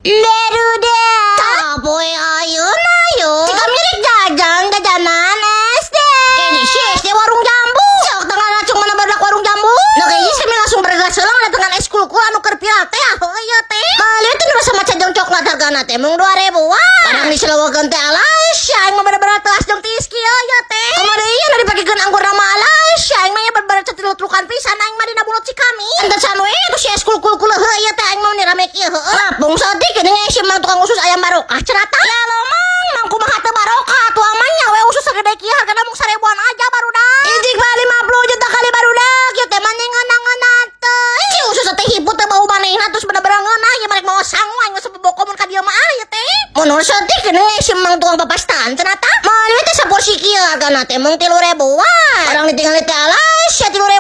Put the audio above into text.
Barudak. Poe ayeuna yo. Si kami rek jajan jajanan SD. Ini si SD warung jambu. Sok tengah racung mana barudak warung jambu. Nah, kayaknya kami langsung bergegas heula datangan es kulkul anu keur viral teh. Heuh ieu teh. Meuli teh nu rasa maca jeung coklat, hargana teh mung 2000-an. Barang diselewekeun teh, alas, aing mah bener-bener telas jeung tiis kieu ieu teh. Kumaha deui nu dipakekeun anggur nama, alas, aing mah bener-bener cetilutlukan pisan aing mah dina mulut si kami. Entesan we atuh si es kulkul heuh ieu teh, aing mah rame kieu heuh. Lapung saeutik geuning si mang tukang usus ayam barokah cenah tah. Ya lo mang, mang kumaha teu barokah atuh amanya we usus sagede kieu hargana mung 1000-an aja, barudak. Ijik mah 50 juta kali, barudak. Ieu teh mah ngeunah-ngeunah teh. Si usus teh hiput teh bau manehna, terus bener-bener ngeunah ieu mah rek mawa sangu aing mah saboboko mun ka dieu mah ah ieu teh. Munur saeutik geuning si mang tukang papastaan cenah tah. Meuli teh saporsi kieu hargana teh mung 3000-an. Orang ditinggali teh, alas ya 3000.